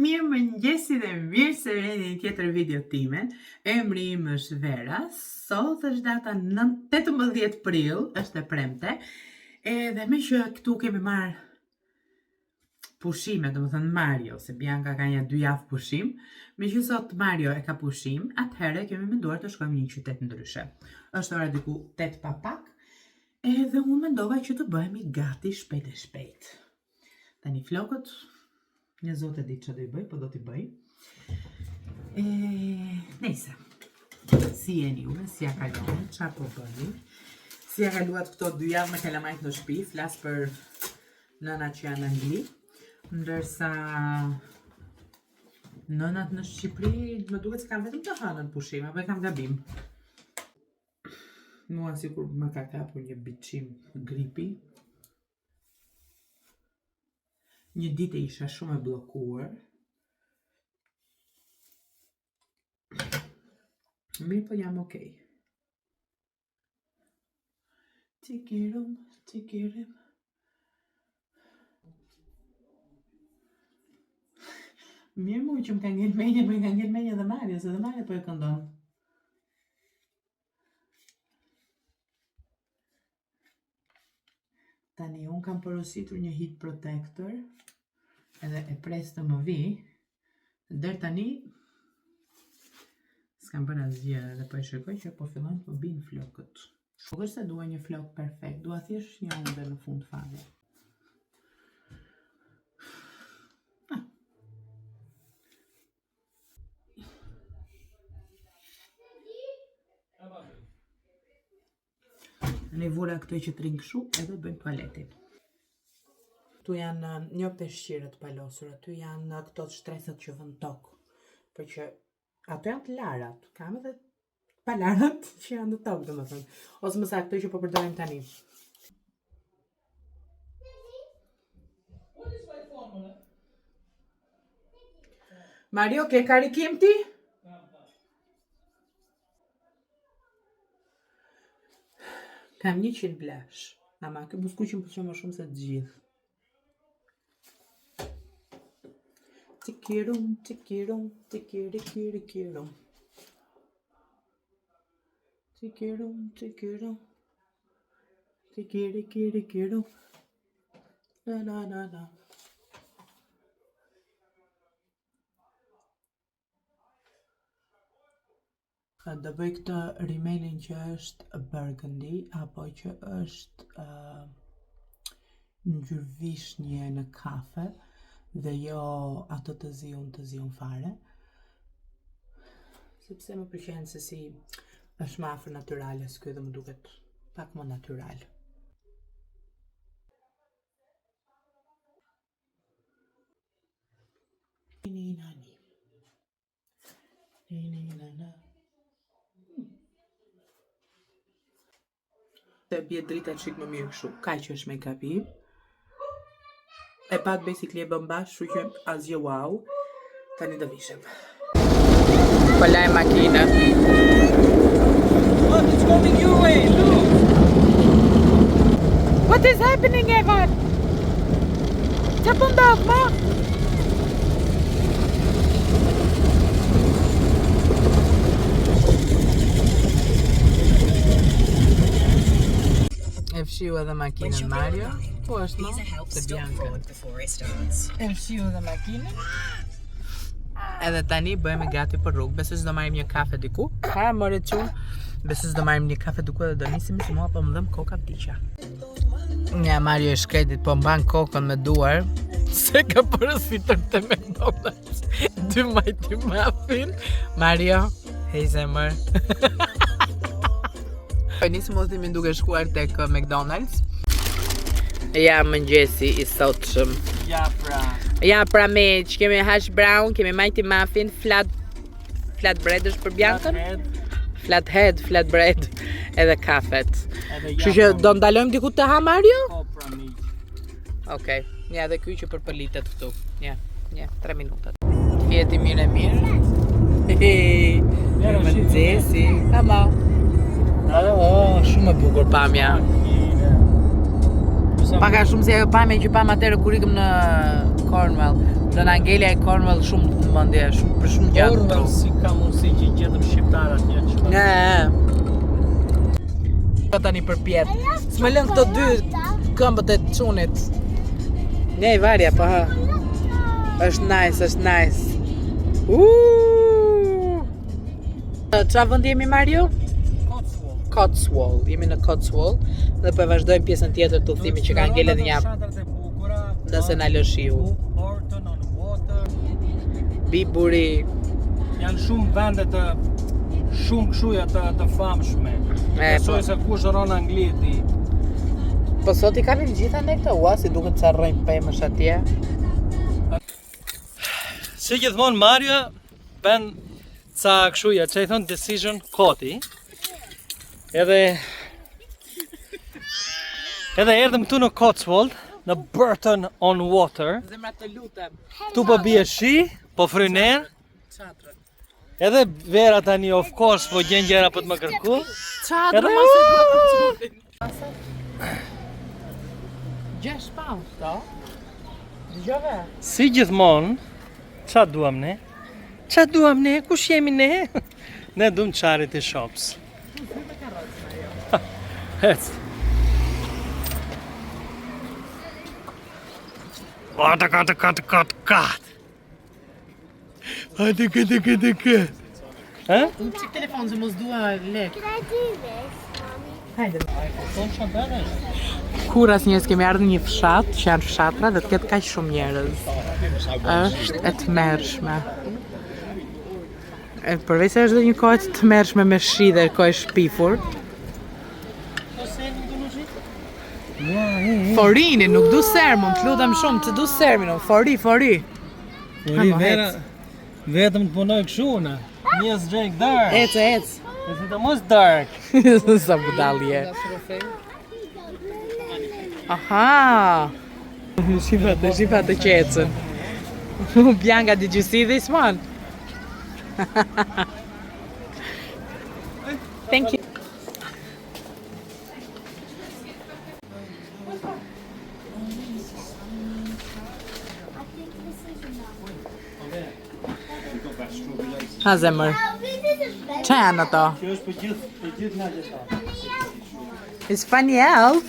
Mirëmëngjesi dhe mirë se vini në një tjetër video time. Emri im është Vera. Sot është data 18 prill, është e premte. Edhe meqë këtu kemi marrë pushime, domethënë Mario, se Bianca ka një dy javë pushim, meqë sot Mario e ka pushim, atëherë kemi menduar të shkojmë në një qytet ndryshe. Është ora diku 8 pa pak, edhe unë mendova që të bëhemi gati shpejt e shpejt. Tani flokët, një zot e di që do i bëj, po do t'i bëj. E, nejse, si jeni juve, si ja kaloni, ça po bëni, si ja kaluat këto dy javë me kalamajt në shtëpi, flas për nënat që janë në Angli, ndërsa nënat në Shqipëri më duket se kanë vetëm të hënën pushim, apo e kam gabim. Mua sikur më ka kapur një biçim gripi, Një ditë isha shumë e bllokuar. Mirë po jam okej. Tikirum, tikirim. Mirë mu që më ka ngel menja, më ka ngel menja dhe Mario, se dhe Mario po e këndon. Tani unë kam porositur një heat protector edhe e pres të më vi. Deri tani s'kam bërë asgjë edhe po e shikoj që po fillojnë të më binë flokët. Nuk është se dua një flok perfekt, dua thjesht një onde në fund fare. Ah. Ne vura këto që të rrinë kështu edhe bëjmë tualetin. Këtu janë uh, një peshqirët palosur, aty janë uh, këto shtresat që vën tokë. Për që ato janë të larat, kam edhe palarat që janë në tokë, domethënë. Ose më saktë këto që po përdorim tani. Mario, ke karikim ti? Kam 100 blush. Ama ky buzëkuqi më pëlqen më shumë se të gjithë. Tikirum, tikirum, tikirikirikirum. Tikirum, tikirum. Tikirikirikirum. Na na na na. Do bëj këtë rimelin që është burgundy apo që është uh, ngjyrë vishnje në kafe dhe jo atë të ziun të ziun fare. Sepse më pëlqen se si është më afër natyrales ky dhe më duket pak më natyral. Ni na ni. Ni ni na na. Të bie drita çik më mirë kështu. Kaq është make-up-i. E pat basically e bëm bashkë, kështu që asgjë wow. Tani do vishem. Po laj makinën. What is coming your way? Look! What is happening, Evan? Qa po ndodh, ma? E fshiu edhe makinën Mario. Ku është më? Te Bianca. E fshiu edhe makinën. Edhe tani bëhemi gati për rrugë. Besoj se do marrim një kafe diku. Ha, more çun. Besoj se do marrim një kafe diku edhe do nisemi se mua po më dhemb koka vdiqa. Nga Mario i shkretit po mban kokën me duar se ka porositur te McDonald's. Dy mighty muffin. Mario, hej zemër. Po nisim udhëtimin duke shkuar tek uh, McDonald's. Ja mëngjesi i sotshëm. Ja pra. Ja pra miq, kemi hash brown, kemi mighty muffin, flat flat bread është për Biancën? Flat head, flat bread, edhe kafet. Kështu që do ndalojmë diku të ha Mario? Po pra miq. Okej. Ja edhe ky që përpëlitet këtu. Ja, ja, 3 minutat. Fjeti mirë e mirë. Mirëmëngjesi. Ama. Oh, oh, shumë e bukur pamja. Pak a shumë si ajo pamja që pamë atëherë kur ikëm në Cornwall. Do na ngeli ai Cornwall shumë në mendje, shumë për shumë gjatë. Cornwall si ka mundësi që gjetëm shqiptarët një çfarë. Ne. Po tani përpjetë. S'më lën këto dy këmbët e çunit. Ne i varja, po ha. Është nice, është nice. Uuuu. Ça vend jemi Mario? Cotswold. Cotswold. Jemi në Cotswold dhe po e vazhdojmë pjesën tjetër të udhëtimit që ka ngelet një Fshatrat e bukura. nëse na lë shiu. Horton on Water. Biburi. Janë shumë vende të shumë këshuja të të famshme. E, Besoj po. se kush rron Angli e di. Po sot i kapim gjitha ne këto, ua, si duket sa rrënjë pemësh atje. Si gjithmonë Mario bën ca këshuja, që i thon decision koti. Edhe Edhe erdhëm këtu në Cotswold, në Burton on Water. Zemra të lutem. Këtu po bie shi, po fryn erë. Çadrën. Edhe vera tani of course po gjen gjëra për të më kërku. Çadrën Edhe- mos e dua për çunin. 6 pound, to? Dëgjove? Si gjithmonë, qa duam ne? Qa duam ne? Kush jemi ne? Ne duam charity shops. Hec. Kat, kat, kat, kat, kat. Hajde, këtë, këtë, këtë. Ha? Unë çik telefon se mos dua lek. Can I do this, mommy? Hajde. Kupton çfarë bën është? Kur asnjëherë s'kemi ardhur në një fshat, që janë fshatra dhe të ketë kaq shumë njerëz. Është e tmerrshme. E përveç se është dhe një kohë të tmerrshme me shi dhe kohë e shpifur. Forinin, nuk du sermon, të lutem shumë, të du sermin, unë, fori, fori. Uri Ha, mo, vera, hec. vetëm të punoj kështu na. Njes drink dark. Ec, ec. E si të mos dark. Sa budall je. Aha. Shifat, shifat të që ecën. Bianca, did you see this one? Thank you. I think this is enough. Ha zemër. Oh, this is a better. Qa janë ato? Kjo është për gjithë, për gjithë nga gjitha. It's funny elf.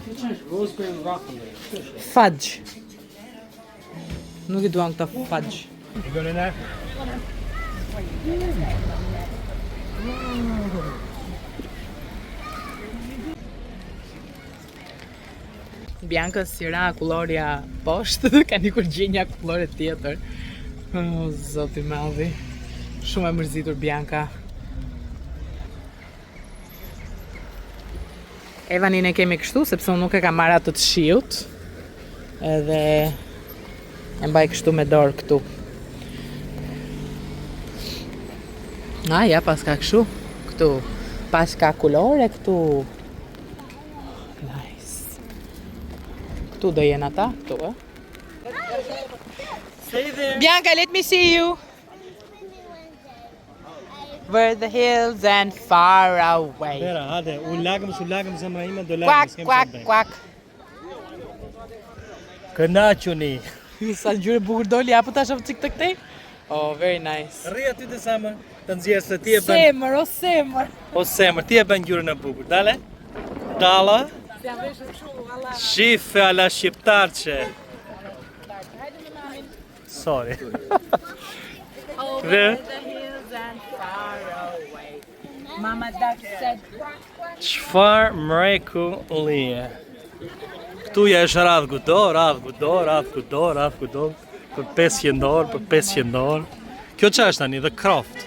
Kjo që është rosemary and broccoli. Fudge. Nuk i duan këto fudge. You going in there? Biankës si ra akullorja poshtë dhe ka ikur gjej një akullore tjetër. Oh, zoti madhi. Shumë e mërzitur Bianca. Evanin e kemi kështu sepse unë nuk e kam marrë atë të shiut. Edhe e mbaj kështu me dorë këtu. A, ja, pas ka kështu. Këtu. Pas ka kulore këtu. Nice. Këtu do jenë ata, këtu, ë. Stay there. Bianca, let me see you. Where the hills and far away. Vera, hajde, u lagëm, su lagëm zemra ime, do lagëm, Quack, s'kem quack, çfarë bëjmë. quack. Kënaquni. Sa ngjyrë e bukur doli, apo ta shoh çik të këtej? Oh, very nice. Rri aty të zemër, të nxjerr se ti e bën. Semër, o semër. O semër, ti e bën ngjyrën e bukur. Dale. Dalla. Si jam veshur kështu, alla. Shife ala shqiptarçe. Hajde me mamin. Sorry. Over Dhe? the hills and far away. Mama duck said quack, quack. Çfar mrekullie. Këtu ja është radhë kudo, radhë kudo, radhë kudo, radhë kudo, për 500 dorë, për 500 dorë. Kjo që është tani, The Croft.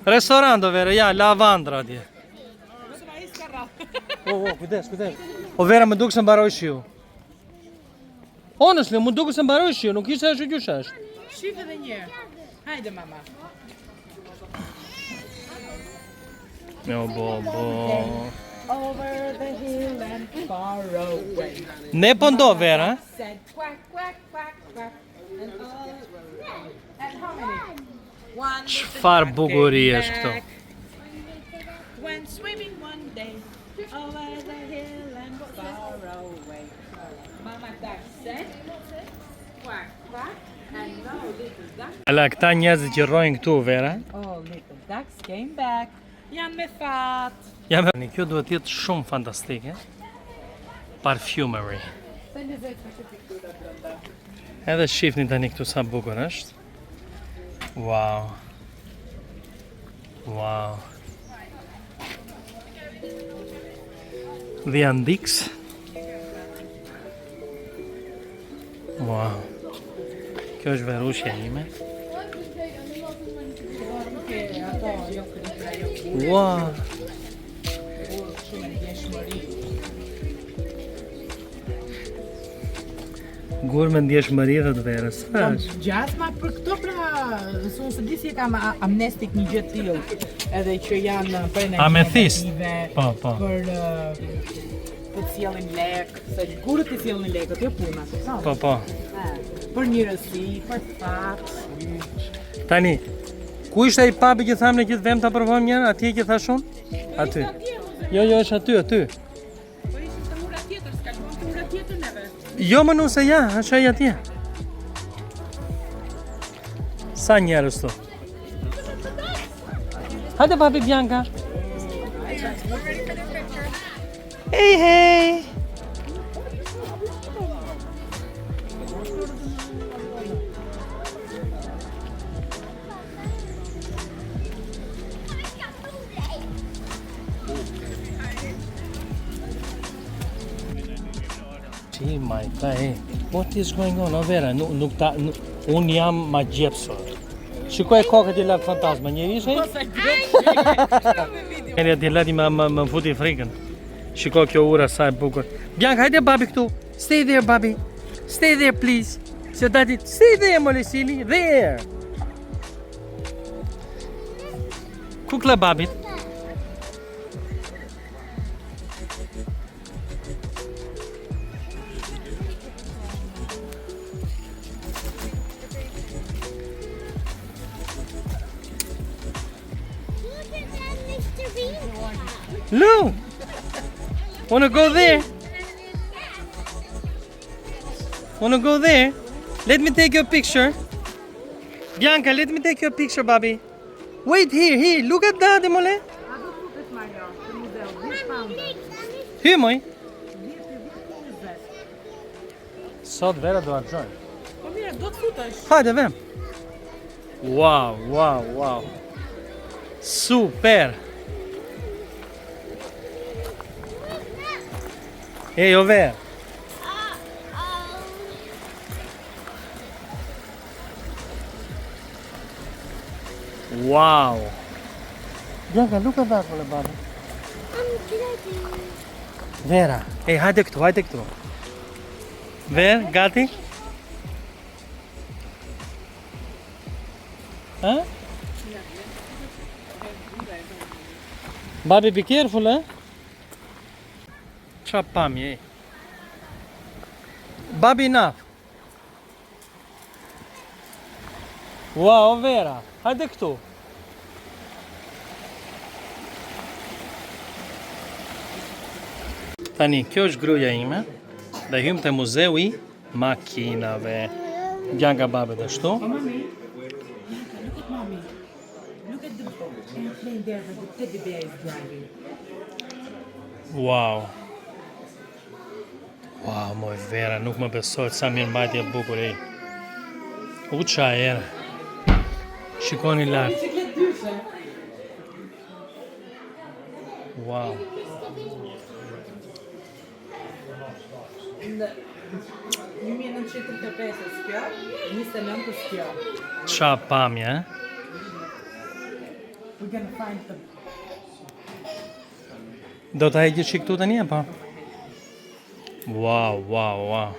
Restorant do vera, ja, lavandra atje. O, o, kujdes, kujdes. O vera, më duk se mbaroi shiu. Honestly, më duk se mbaroi shiu, nuk ishte ashtu qysh është. Shif edhe një herë. Hajde mama. Jo, bo, bo. Over the hill and far away. Ne po ndo vera. Said quack, quack, quack, quack. And all And how many? One little Çfarë duck bukurie came është këto? back. Went swimming one day over the hill and far away. Ala, këta njerëzit që rrojnë këtu, Vera. Oh, little ducks came back. Janë me fat. Jam me... Kjo duhet të jetë shumë fantastike. Parfumery. Sa lezetshme që piktura brenda. Edhe shifni tani këtu sa bukur është. Wow. Wow. The Antiques. Wow. Kjo është verushja ime. Ato, jo kripra, jo Wow. shumë ndjeshmëri. Gur me ndjeshmëri dhe të verës. Kam gjasma për këto pra, se unë s'e di si e kam amnestik një gjë të tillë, edhe që janë për energji Amethyst. negative, Po, po. për të sjellin lek, se gurët i sjellin lekët, jo puna, kupton? Po, po. Për mirësi, për fat. Tani, ku ishte ai pubi që thamë ne që të vem ta provojmë një herë? Atje që thash unë? Aty. Jo, jo, është aty, aty. Po ishim te ura tjetër, s'kaluam te ura tjetër neve. Jo, më nuse, ja, është ai atje. Sa njerëz tu? Hajde babi Bianca. Hey hey. Ti my hey, what is going on? O Vera, nuk, nuk ta, nuk, unë jam magjepsur. Shikoj kokët i lart fantazma, njeri ishe? Eri atje lart më, më, më futi frikën. Shiko kjo ura sa e bukur. Bianca, hajde babi këtu. Stay there, babi. Stay there, please. Se daddy, stay there, Molesili. There. Kukla babit. Look at that Mr. Bean car. Lou! Wanna go there? Wanna go there? Let me take your picture. Bianca, let me take your picture, Bobby. Wait here, here. Look at that, mole. A do futet Mario, te muzeu, 10 pound. Hy moj. 10 20. Sot vera do harxojmë. Po mirë, do të futesh. Hajde, vem. Wow, wow, wow. Super. Ej, o ver. Uh-oh. Wow. Bianca, look at that, mole, babi. I'm gonna do. Vera, ej, hajde këtu, hajde këtu. Ver, gati? Ha? Babi, be careful, eh? Qa pamje, ej. Babi, enough. Wow, Vera, hajde këtu. Tani, kjo është gruaja ime dhe hym te muzeu i makinave. Bianca babet ashtu. Po mami. Bianca, look at mommy. Look at the airplane there where the teddy bear is driving. Wow. Wow, moj Vera, nuk më besohet sa mirë mbajtje e bukur e. U qa erë. Shikoni lart. Biciklet dyshe. Wow. Në 1935-ës kjo, 29-ës kjo. Qa pamje, eh? We're gonna find the Do ta heqësh këtu tani apo? Wow, wow, wow.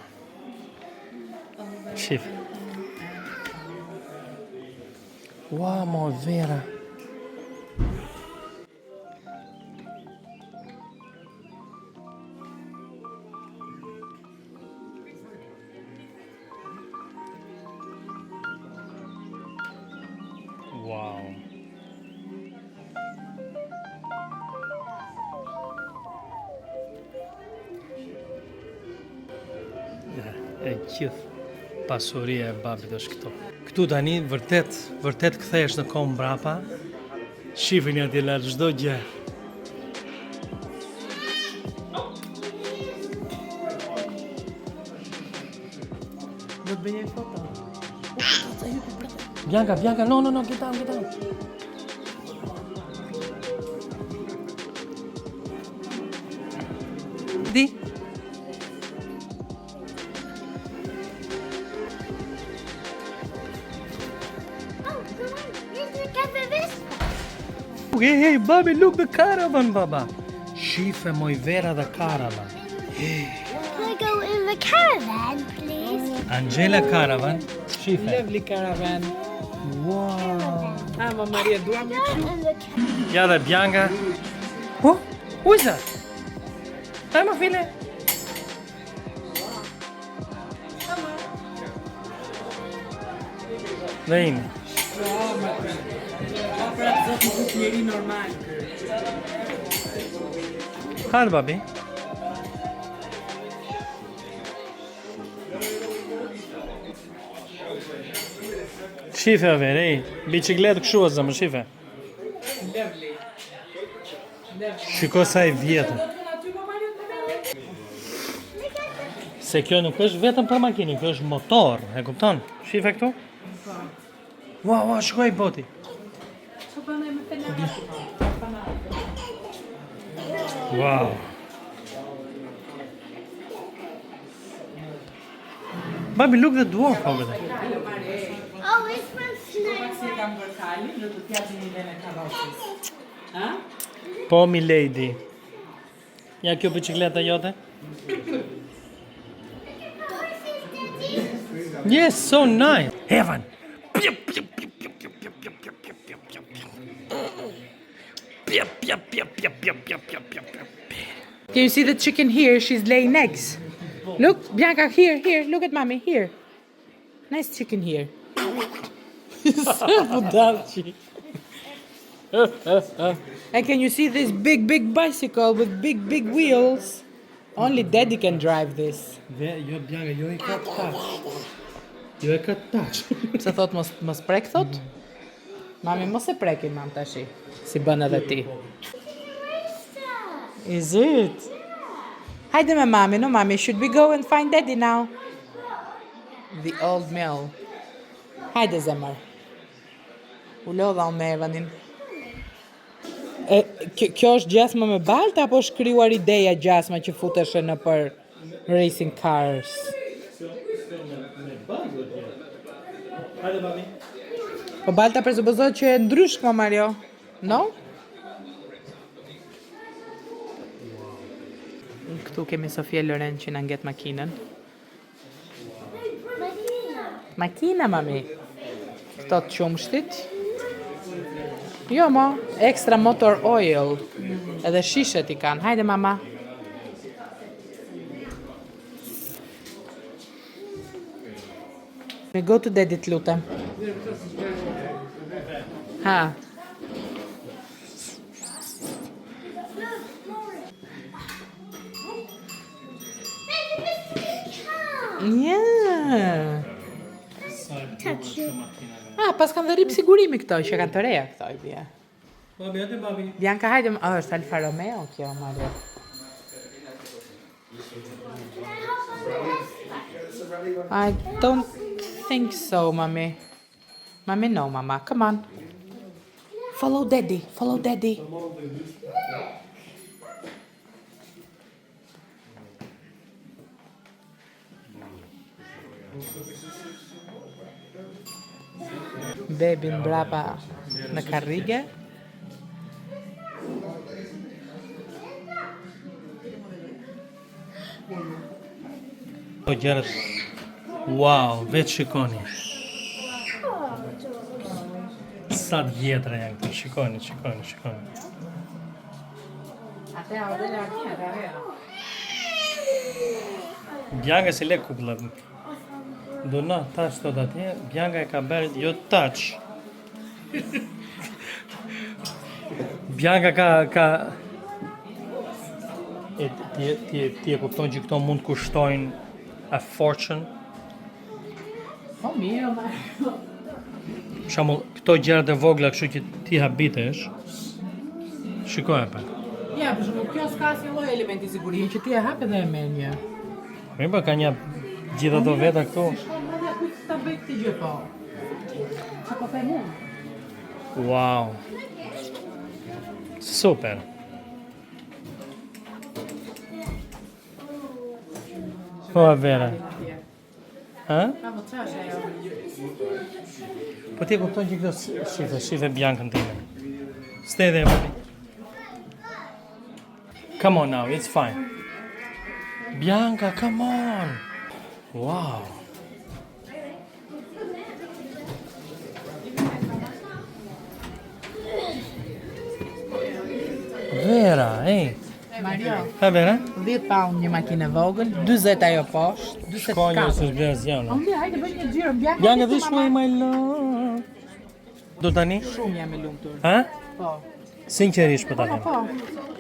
Shif. Wow, mo Vera. Wow. Ja, e gjithë Pasuria e babit është këtu. Këtu tani vërtet, vërtet kthehesh në kohë mbrapa. Shifini atje lart çdo gjë. Do të bëj një foto. Bianca, Bianca, no, no, no, get down, get down. Di. Oh, come on. Here's the Cafe Vespa. Hey, hey, babi, look the caravan, baba. Shife moj vera dhe caravan. Can I go in the caravan, please? Angela Caravan, shife. Lovely caravan. Wow. Ah, ma Maria, duam Go in the caravan. Ja dhe Bianca. Oh, who is that? Hi, ma file. Dhe imi. Po prap zot nuk është njeri normal ky. Hajde, babi. Shife a verë, ej, bicikletë kështu o zëmë, shife. Lovely. Shiko sa e vjetër. Se kjo nuk është vetëm për makinë, kjo është motor, e kupton? Shife këtu? Ua, ua, shikoj boti. Ço bën ai me fener? Wow. Babi, look the dwarf over there. Oh, it's from Snow Si e White. kam bërë kalin, do të t'japin idenë e karrocës. Ha? Po, mi lady. Ja kjo bicikleta jote? Horses, Daddy. Yes, so nice. Evan. Pja, pja, pja, pja, pja, pja, pja, pja, pja, pja, pja, pja. Pja, pja, pja, pja, pja, pja, pja, pja, pja. Can you see the chicken here? She's laying eggs. Look, Bianca, here, here. Look at mommy, here. Nice chicken here. Sa budallçi. And can you see this big, big bicycle with big, big wheels? Only daddy can drive this. Dhe, jo, Bianca, jo e ka touch. Jo e ka touch. Pse thot mos mos prek thot? Mami mos e prekin mam tashi. Si bën edhe ti. Is it? Hajde me mami, no mami, should we go and find daddy now? The old mill. Hajde zemër. U lodha unë me Evanin. E, kjo, kjo është gjasma me balta apo është krijuar ideja gjasma që futeshe në për racing cars? Hajde, mami. Po balta presupozohet që e ndryshk, ma Mario. No? Këtu kemi Sofia Loren që na nget makinën. Makina, mami. Këto të qumshtit. Jo, mo, extra motor oil. Edhe shishet i kanë. Hajde, mama. Me go to daddy, të lutem. Ha. There's a Mr. Cow. Yeah. Touch it. Ah, pas kanë dhe rip sigurimi këto, që kanë të reja këto i bie. Babi, hajde, babi. Bianca, hajde, oh, është Alfa Romeo kjo, Mario. Can I hop on the Vespa? I don't think so, mami. Mami, no, mama. Come on. Follow daddy. Follow daddy. Bebin brapa në karrige. Po gjërat. Wow, vetë shikoni. Sa të vjetra janë këto, shikoni, shikoni, shikoni. Atë e dhe makina, ta reja. Bianca si le kukullat. Do not touch thot atje, Bianca e ka bërë jo touch. Bianca ka ka e ti ti ti e kupton që këto mund të kushtojnë a fortune. Po mirë, o Mario. Për shembull, këto gjërat e vogla kështu që ti habitesh. Shikoje pak. Ja, për shembull, kjo s'ka asnjë lloj elementi sigurie që ti e hap edhe e merr një. Mirë, po ka një gjithë ato veta këtu. Si shkon mendja kujt ta bëj këtë gjë po. Çfarë po them unë? Wow. Super. Po vera. Ha? Po çfarë është ajo? Po ti e kupton që këto shife, shife Biancën time. Stay there, baby. Come on now, it's fine. Bianca, come on. Wow. Vera, ej. Mario, Ha Vera? 10 pound një makinë e vogël, 40 ajo poshtë, 44. Ka një s'është blerë asgjë. Po mirë, hajde bëjmë një xhiro, Bianca. Bianca, ti this mama. way, my love. Do tani? Shumë jam e lumtur. Ha? Po. Sinqerisht po ta Po, them. po.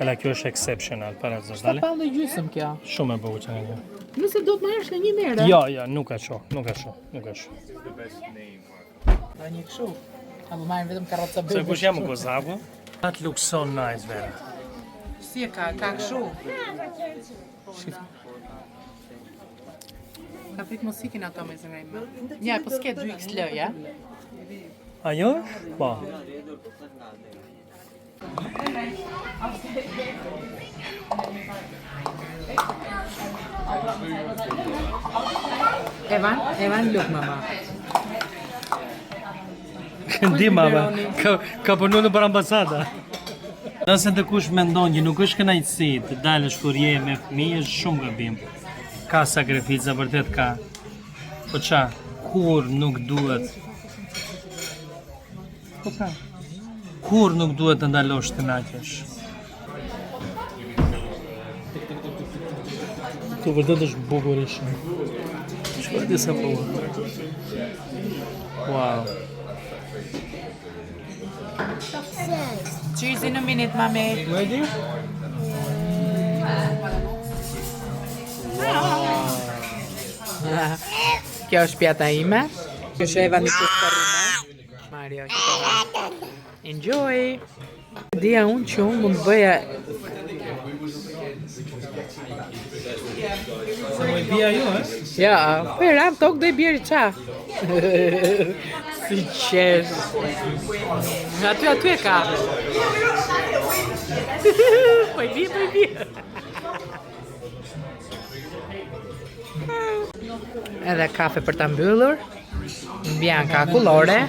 Kala kjo është exceptional para zot, Sa dale. pound e gjysëm kjo. Shumë e bukur që nga kjo. Nëse do të marrësh në një merë. Jo, jo, nuk ka shoh, nuk ka shoh, nuk ka shoh. Do një kështu. Apo marrim vetëm karroca Se bebe. kush jam kozaku? That looks so nice, Vera. Si e ka, ka kështu. Ka frikë mos ikin ato me zemra ime. Ja, po s'ke 2XL, ja? Ajo? Po. Evan, Evan, look mama. Ndi mama, ka, ka punu në për ambasada. Nëse dikush mendon që nuk është kënaqësi të dalësh kur je me fëmijë, është shumë gabim. Ka sakrifica, vërtet ka. Po qa, kur nuk duhet Po ka. Kur nuk duhet të ndalosh të kënaqesh. Këtu vërtet është bukur ishin. Shkoj disa bukur. Wow. Cheers in a minute, mami. Ready? Kjo është pjata ime. Kjo është Evan i kushtërime. Mario, që po ha. Enjoy! Dija unë që unë mund të bëja Se më i bia jo, e? Ja, po e ram tokë do i bjeri qa. si qesh. Aty, aty e ka. po i bie, po i bie. Edhe kafe për ta mbyllur. Bianca akullore.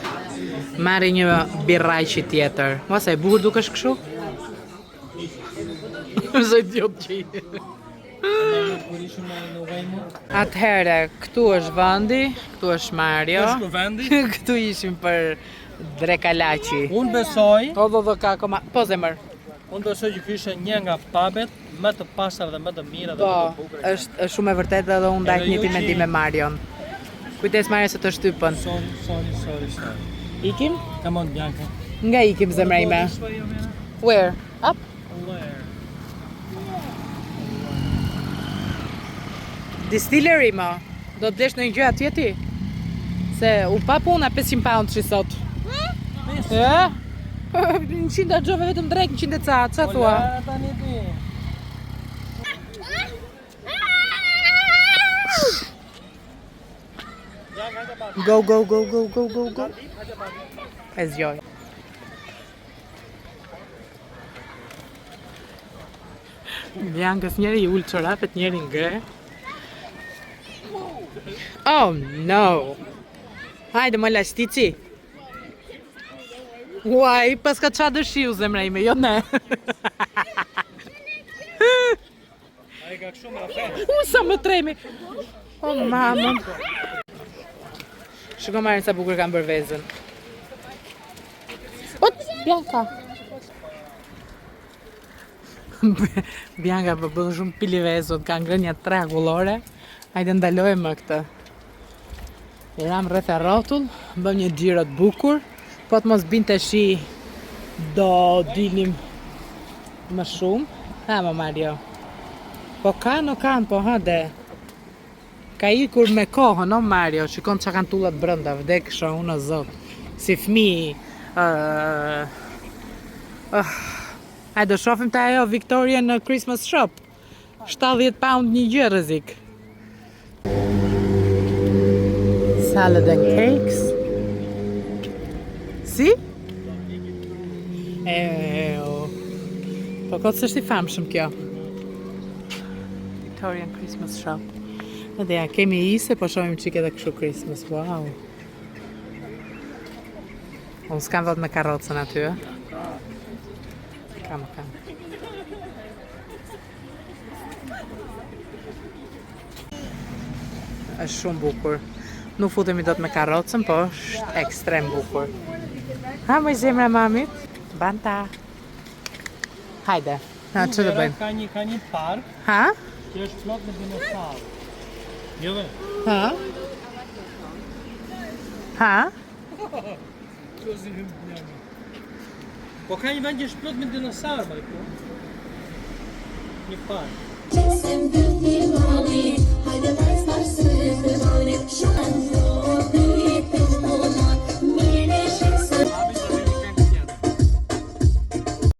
Marri një birraqi tjetër. Ua sa e bukur dukesh kështu. Sa idiot që je. Kur ishim në Weymouth? Atëherë, këtu është vendi, këtu është Mario. Është vendi. këtu ishim për Drekalaqi. Unë besoj, Po do do ka akoma. Po zemër. unë besoj që ky ishte një nga pubet më të pastra dhe më të mira dhe Po, më të bukura. është është shumë e vërtetë edhe unë ndaj Edhe të njëjtin ju mendim që- me Marion. Kujdes Mario se të shtypën. Sorry, sorry, sorry, sorry. Ikim? Come on, Bianca. Nga ikim zemra ime. This way, Vera. Where? Up? Where? Distillery mo. Do të blesh ndonjë gjë atje ti? Se u pa puna 500 pound që sot. E? 100 harxhove vetëm drek, 100 e ca, ca thua? Ola, tani ti. Go, go, go, go, go, go, go. E zgjoj. Biancës njëri i ul çorapet, njëri ngre. Oh no. Hajde më lastici. Uaj, pas ka qa dëshiu zemra ime, jo ne. Ai ka kështu më rafet. U, sa më tremi. O, mamën. Shiko Marin sa bukur kam bërë vezën. O, Bianca. Bianca po bën shumë pili vezën, ka ngrënë një tre akullore. Hajde ndalojmë më këtë. I ram rreth e rrotull, bëm një xhiro të bukur. Po të mos binte shi, do dilim më shumë. Ha, më Mario. Po kanë, o kanë, po hajde. Ka ikur me kohën, o Mario, shikon çka kanë tullat brenda, vdeksha unë o zot. Si fëmijë, ë uh, Hajde, do shohim te ajo Victorian Christmas Shop. 70 pound një gjë rrezik. Salad and cakes. Si? E, o. Po kot s'është i famshëm kjo. Victorian Christmas Shop. Edhe ja, kemi ise, po shohim çik edhe kështu Christmas. Wow. Unë s'kam vot me karrocën aty, ë. Kam, kam. Është shumë bukur. Nuk futemi dot me karrocën, po është ekstrem bukur. Ha, moj zemra mamit. Banta. Hajde. Ha, që të bëjmë? Ka një ka një park Ha? që është plot me dinosaurë. Jo ve. Ha? Ha? Po ka një vend që është plot me dinosaurë, ma këtu. Një park. Se mbyllni malli.